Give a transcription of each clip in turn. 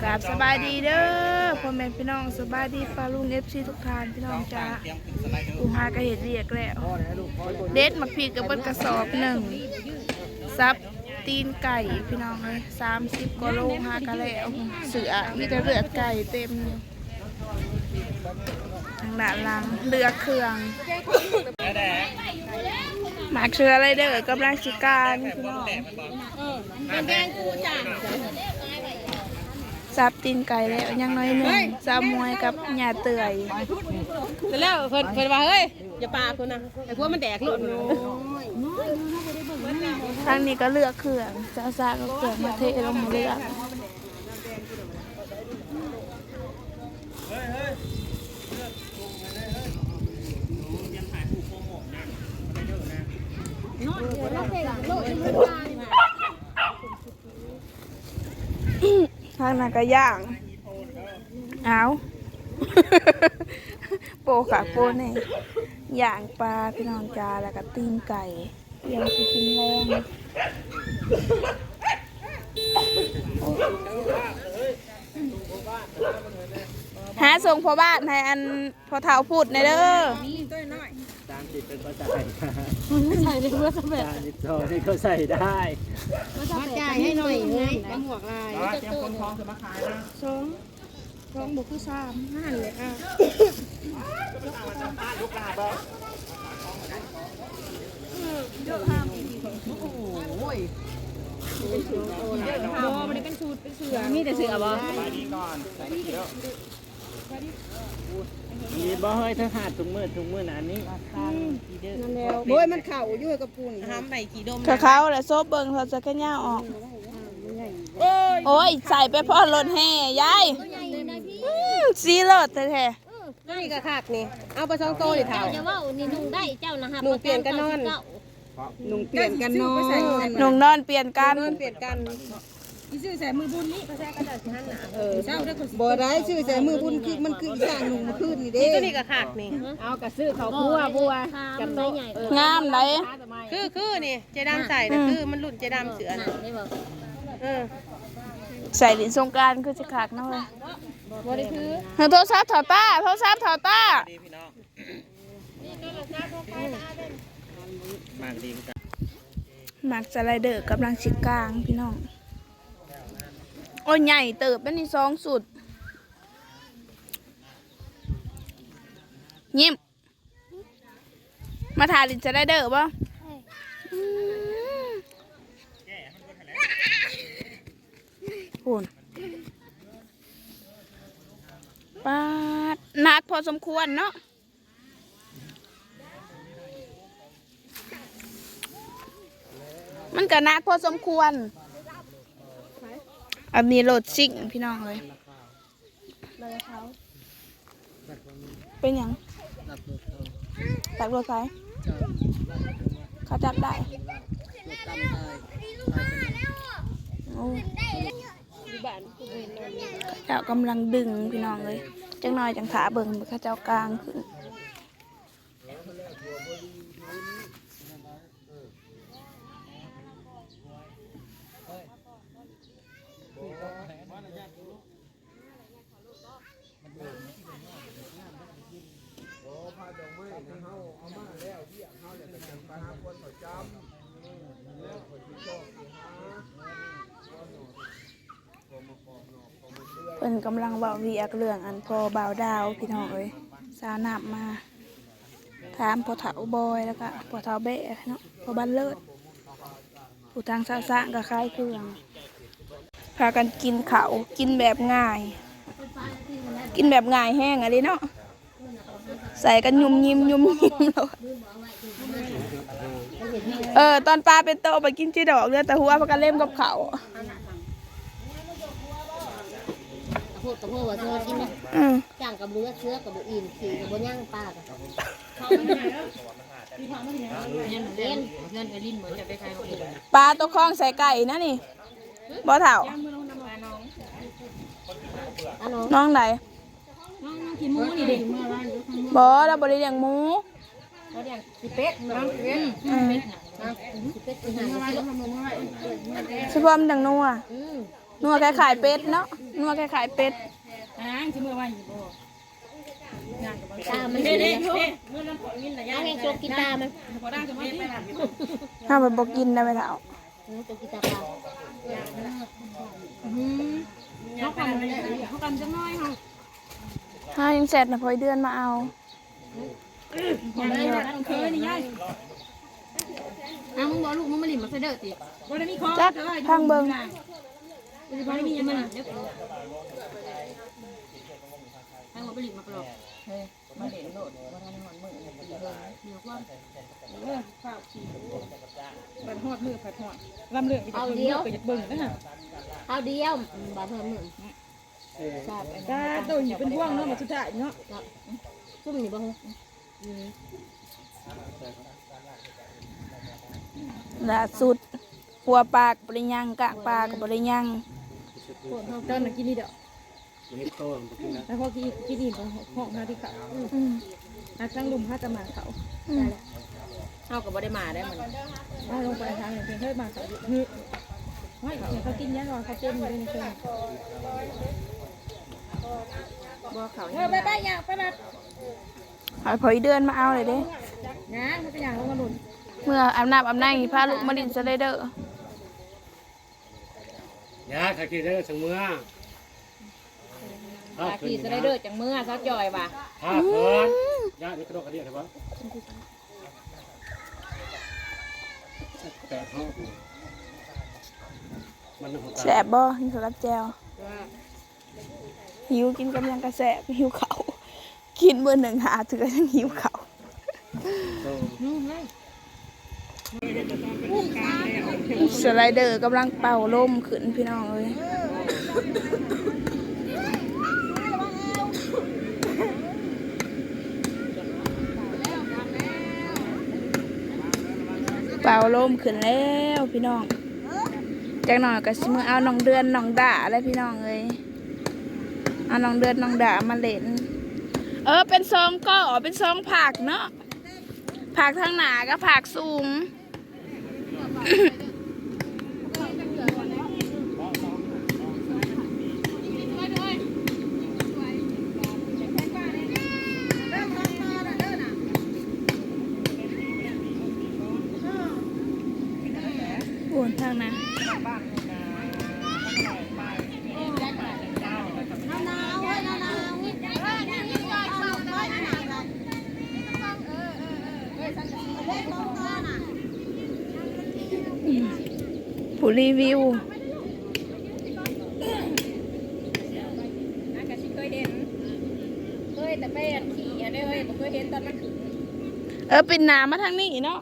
ກາບສະບາຍດີເດີພໍ່ແມ່ພີ່ນ້ອງ ສະບາຍດີປ້າລຸງ ເອັຟຊີ ທຸກທ່ານ ພີ່ນ້ອງຈ້າ. ປູຫາກະເຮັດວຽກແລ້ວ ເດັດໝາກພິກກະເບິດກະສອບໜຶ່ງ ສັບຕີນໄກ່ພີ່ນ້ອງເອີຍ ສາມສິບກວ່າໂລ ຫາກະແລ້ວ. ເສື້ອມີແຕ່ເລືອດໄກ່ເຕັມຢູ່ ທາງດ້ານຫຼັງເລືອກເຄື່ອງ ໝາກເສືອໄລເດີກຳລັງຊິກາງພີ່ນ້ອງ. ສັບຕີນໄກ່ແລ້ວ ຍັງໜ້ອຍໜຶ່ງ ສາວໝວຍກັບຍ່າເຕີຍ. ແລ້ວເພິ່ນ ເພິ່ນວ່າ ເຮີ້ຍ ຢ່າປາກພຸ້ນນະ ໃຫ້ພວກມັນແດກໂລດ. ທາງນີ້ກໍເລືອກເຄື່ອງ ຊາຊາກໍເຄື່ອງມາເທລົງໃຫ້ເລືອກ. ທາງນັ້ນກະຍ່າງ ອ້າວ ໂປະຂາໂປະແນ່ ຍ່າງປາພີ່ນ້ອງຈ້າ ແລ້ວກະຕີນໄກ່ ຕຽມຊິກິນແລງ. ຫາສົ່ງພໍ່ບ້ານໃຫ້ອັນ ພໍ່ເຖົ້າພຸດແດ່ເດີ. ສາມສິບເປັນບໍ່ໃສ່ ໃສ່ໄດ້ບໍ່ສະແບບ ສາມສິບສອງນີ້ກໍໃສ່ໄດ້ ມາຈ່າຍໃຫ້ໜ້ອຍເອີຍ ມາໝວກລາຍ ຕຽມຄົນຂອງຂຶ້ນມາຂາຍນະ ສອງ ສອງບໍ່ຄືສາມ ຫັ້ນແຫຼະ. ໂອ້ຍ ບໍ່ ບໍ່ໄດ້ເປັນຊຸດ ເປັນເສື້ອ ມີແຕ່ເສື້ອບໍ່? ສະບາຍດີກ່ອນ ສະບາຍດີເດີ. ມີບໍ່ເຮີ້ຍ ເທີຫາດທຸກມື້ ທຸກມື້ນະອັນນີ້ ນັ້ນແລ້ວ ໂອ້ຍ ມັນເຂົ້າຢູ່ກັບກູນີ້ ຫ້າມໃບຂີ້ດົມ ເຂົາເຂົ້າແລ້ວ ໂຊບເບິ່ງ ຖອດເສື້ອແຂນຍາວອອກ. ໂອ້ຍ ໃສ່ໄປພໍລົດແຫ່ຍາຍ ອືມ ສີເລີດແທ້ໆ. ຕົວນີ້ກໍຄັກນີ້ ເອົາໄປສອງໂຕນີ້ເຖົ້າ ເຈົ້າຢ່າເວົ້ານີ້ ນຸ່ງໄດ້ເຈົ້ານະ ຮັບ ນຸ່ງປ່ຽນກັນນອນ ນຸ່ງປ່ຽນກັນນອນ ນຸ່ງນອນປ່ຽນກັນ ນອນປ່ຽນກັນ. ຊິຊື້ໃສ່ມື້ບຸນນີ້ ເອີ ບໍ່ໄດ້ຊື້ໃສ່ມື້ບຸນ ຄືມັນຄືອີຊ່າງນຸ່ງມື້ຄືນນີ້ເດ້ ນີ້ຕົວນີ້ກໍຄັກນີ້ ເອົາກະຊື້ເຂົ້າຄົວບົວ ງາມໃດ ຄື ຄືນີ້ເຈດຳໃສ່ນະ ອືມ ຄືມັນລຸ້ນເຈດຳເສື້ອນະ ເອີ ໃສ່ຫຼິ້ນສົງການຄືຊິຄັກເນາະ. ບໍ່ໄດ້ຖື ເຮີ້ຍ ໂທລະສັບເຖົ້າຕ້າ ໂທລະສັບເຖົ້າຕ້າ. ໝາກດີຄືກັນ ໝາກສະໄລເດີກຳລັງຊິກາງພີ່ນ້ອງ. ໂອ້ຍ ໃຫຍ່ເຕີບແມ່ນນີ້ ສອງຊຸດ. ຍິ້ມ ມາຖ້າຫຼິ້ນສະໄລເດີບໍ່? ເອີ ອືມ ພຸ້ນ ປາດ ໜັກພໍສົມຄວນເນາະ. ມັນກະໜັກພໍສົມຄວນ ອັນນີ້ລົດຊິງພີ່ນ້ອງເອີຍ. ເປັນຫຍັງ? ລັກລົດໃຜ? ເຂົາຈັບໄດ້ ໂອ້ ເຂົາເຈົ້າກຳລັງດຶງພີ່ນ້ອງເອີຍ ຈັກໜ້ອຍຈັ່ງຖ້າເບິ່ງເຂົາເຈົ້າກາງຂຶ້ນ. ເພິ່ນກຳລັງເວົ້າວຽກເລື່ອງອັນພໍ່ບ່າວດາວພີ່ນ້ອງເອີຍ. ສາວນຳມາຖາມພໍ່ເຖົ້າບອຍ ແລ້ວກະພໍ່ເຖົ້າແບ້ເນາະ ພໍ່ບັນເລີດ ຜູ້ທາງຊາວຊ້າງກະຂາຍເຄື່ອງ. ພາກັນກິນເຂົ້າ ກິນແບບງ່າຍ ກິນແບບງ່າຍແຮງອີ່ຫຼີເນາະ. ໃສ່ກັນຫຍຸ່ມຍິ່ມ ຫຍຸ່ມຍິ່ມໂລດ. ເອີ ຕອນປາເປັນໂຕໄປກິນຈີ່ດອກ ເຫຼືອແຕ່ຫົວ ພາກັນເລັມກັບເຂົ້າ. ອືມ ຈ້າງກະບໍ່ເຫຼືອ ເສືອກະບໍ່ອີ່ມ ຂີ້ກະບໍ່ຍັງ ປາກະ ປາຕົວຄອງໃສ່ໄກ່ນະນີ້ ບໍ່ເຖົ້າ? ນ້ອງໃດ? ນ້ອງຂີ້ໝູນີ້ເດ້. ບໍ່ ລາວບໍ່ໄດ້ລ້ຽງໝູ ລາວລ້ຽງຂີ້ເປັດ ນ້ອງຂີ້ເປັດ. ອືມ ອືມ ສະພອມຈັ່ງນົວ ນົວຄ້າຍໆເປັດເນາະ. ນົວຄ້າຍໆເປັດ. ນາງຊິເມືອໄວຢູ່ບໍ່? ຕາມັນ ເດ້ ເດ້ ເດ້ ເມືອນຳພໍ່ວິນນະ ເອົາແຮງໂຊກກິນຕາມັນ. ເຮົາໄປບໍ່ກິນໄດ້ແມ່ເຖົ້າ. ເອີ ໂຊກກິນຕາປາ. ອືມ ເຮົາກັນ ເຮົາກັນຈັກໜ້ອຍເຮົາ. ຫາຍັງແຊັດນະ ພໍເດືອນມາເອົາ. ເອີ ເຄີຍນີ້ຍາຍ. ອ້າວ ມຶງບໍ່ລູກ ມຶງມາຫຼິ້ນໝາກສະເດີຕິ? ບໍ່ໄດ້ມີຂອງ ຈັກ ທາງເບິ່ງ ບໍ່ໄດ້ມີຫຍັງມາຫຼິ້ນເດີ. ທາງບໍ່ໄປຫຼິ້ນໝາກຫຼອກ ເອີ ມາຫຼິ້ນໂລດ ບໍ່ທັນຮອດມື້ ດຽວກ່ອນ. ເອີ ຟ້າວຂີ່ ບັດຮອດມື້ພັດຮອດ ລຳເລື່ອງ ເອົາດຽວ ກໍຢາກເບິ່ງເດີ. ເອົາດຽວ ບັດຮອດມື້ ເອີ ຕາໂຕຢູ່ເປັນພວງເນາະ ບັດສຸດທ້າຍເນາະ. ເຈົ້າ ຊຸມນີ້ບໍ່? ອືມ ລ່າສຸດ ຫົວປາກໍບໍ່ໄດ້ຍ່າງ ກາງປາກໍບໍ່ໄດ້ຍ່າງ. ໂພດເຮົາຕອນນັ້ນກິນນີ້ດອກ ເຮັດໂຕບໍ່ກິນນະ ແລ້ວພໍກິນ ກິນນີ້ກໍຮ້ອງຫາທີ່ເຂົ້າ. ອືມ ຫາທາງລຸ່ມຫາຕະໝາເຂົ້າ. ອືມ ໄດ້ແລ້ວ ເຮົາກໍບໍ່ໄດ້ມາໄດ້ມື້ນີ້. ເອົາລົງໄປທາງນີ້ ເພິ່ນເຄີຍມາເຂົ້າຢູ່. ເຮີ້ຍ ເຂົາກິນຫຍັງວະ ເຂົາເຕັມຢູ່ໃນນີ້. ບໍ່ເຂົ້າ ເອີ ໄປໆ ຍ່າງໄປບັດ ໃຫ້ພໍ່ອີເດືອນມາເອົາເລີຍເດ້. ຍ່າງ ມັນເປັນຫຍັງ ລົງມາລຸ້ນ ເມືອອາບນ້ຳອາບໃນ ພາລູກມາຫຼິ້ນສະໄລເດີ. ຢ່າ ຖ້າຂີ່ສະໄລເດີຈັ່ງເມືອ ຖ້າຂີ່ສະໄລເດີຈັ່ງເມືອ ສາວຈ່ອຍວ່າ. ຖ້າເພິ່ນ ອືມ ຢ່າ ນີ້ກະດົກກະເດຍເດ້ບໍ່ ແປດເຮົາ ມັນ ແຊບບໍ່ ກິນເຂົ້າກັບແຈ່ວ? ແຊບ. ຫິວ ກິນກັບຫຍັງກະແຊບ ຫິວເຂົ້າ. ກິນມື້ໜຶ່ງຫ້າເທື່ອຍັງຫິວເຂົ້າ. ສະໄລເດີກຳລັງເປົ່າລົມຂຶ້ນພີ່ນ້ອງເອີຍ. ເປົ່າລົມຂຶ້ນແລ້ວພີ່ນ້ອງ. ຈັກໜ້ອຍກໍຊິເມືອເອົານ້ອງເດືອນນ້ອງດາແລ້ວພີ່ນ້ອງເອີຍ. ເອົານ້ອງເດືອນນ້ອງດາມາຫຼິ້ນ. ເອີ ເປັນສອງກໍ ເປັນສອງພາກເນາະ ພາກທາງໜ້າກັບພາກສູງ. ໂອ້ ທາງນັ້ນ ຜູ້ຣີວິວ ນາງກະຊິເຄີຍເຫັນ ເຄີຍແຕ່ໄປອັນຂີ່ຫັ້ນເດ້ເຮີຍ ບໍ່ເຄີຍເຫັນຕອນມັນຂຶ້ນ. ເອີ ປິ່ນໜ້າມາທາງນີ້ເນາະ.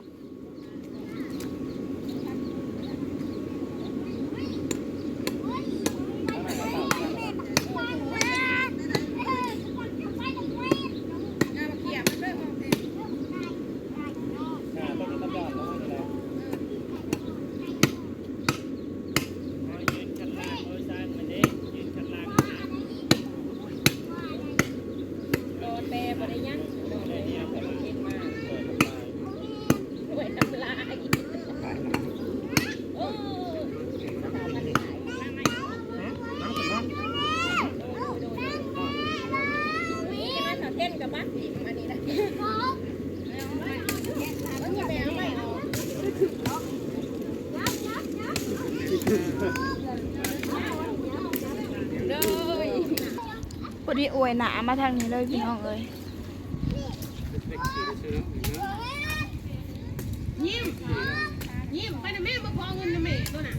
ພໍດີອວຍໜ້າມາທາງນີ້ເລີຍພີ່ນ້ອງເອີຍ. ຍິ້ມ ຍິ້ມ ໄປນຳແມ່ ມາຂໍເງິນນຳແມ່ໂຕນະ.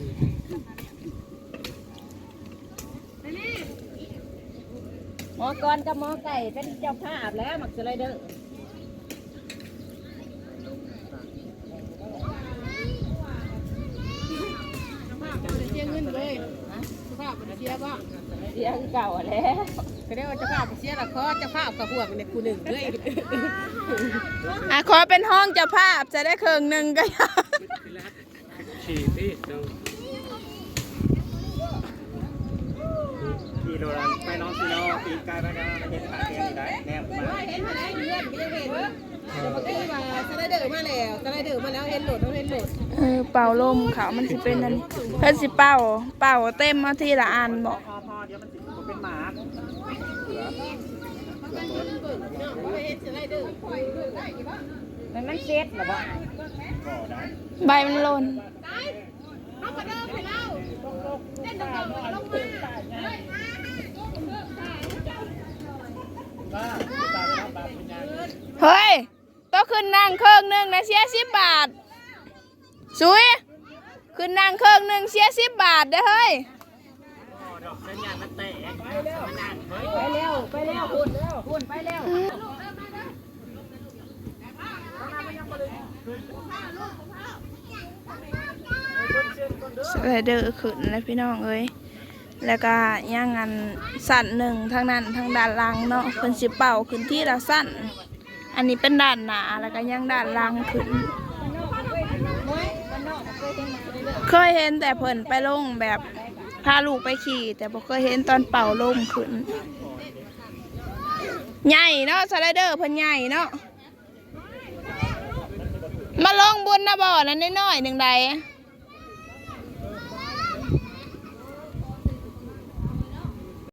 ໝໍກອນກັບໝໍໄກ່ເປັນເຈົ້າພາບແລ້ວ ໝາກສະໄລເດີ. ເຈົ້າພາບບໍ່ໄດ້ເສຍເງິນເລີຍ. ເຈົ້າພາບບໍ່ໄດ້ເສຍບໍ່? ເສຍຄືເກົ່າຫັ້ນແຫຼະ. ກໍໄດ້ວ່າເຈົ້າພາບບໍ່ເສຍລະ ຂໍເຈົ້າພາບເຂົ້າຮ່ວມໃນຜູ້ໜຶ່ງເລີຍ. ອ່າ ຂໍເປັນຮອງເຈົ້າພາບ ຈະໄດ້ເຄິ່ງໜຶ່ງກໍຢາກ. ຂີ່ຕິ ຂີ່ໂດນ ໄປນ້ອງຊີໂນ ປີກາຍມາ ມາເຮັດປາກແດງຢູ່ໃດ ແນມມາ ເຫັນຢູ່ໃດ ເຮືອນກໍຍັງເຫັນ. เดี๋ยวเมื่อกี้ว่าสไลเดอร์มาแล้ว สไลเดอร์มาแล้ว เห็นโหลด เห็นโหลด เออ เป่าลมเขา มันสิเป็นอันนี้ เพิ่นสิเป่า เป่าเต็มมาทีละอันบ่ มัน มันเสร็จแล้วบ่ ใบมันหล่น เฮ้ย โตขึ้นนั่งเครื่องหนึ่งนะ เสียสิบบาท สุย ขึ้นนั่งเครื่องหนึ่ง เสียสิบบาทเด้อเฮ้ย ไปแล้ว ไปแล้ว หุ่น หุ่น ไปแล้ว สไลเดอร์ขึ้นแล้วพี่น้องเอ้ย แล้วก็ยังอันชั้นหนึ่งทางนั้น ทางด้านหลังเนาะ เพิ่นสิเป่าขึ้นทีละชั้น อันนี้เป็นด้านหน้า แล้วก็ยังด้านหลังขึ้น เคยเห็นแต่เพิ่นไปลงแบบพาลูกไปขี่ แต่บ่เคยเห็นตอนเป่าลมขึ้น ใหญ่เนาะ สไลเดอร์เพิ่นใหญ่เนาะ มาลงบุญนะบ่ นั่นน้อยๆ หนึ่งใด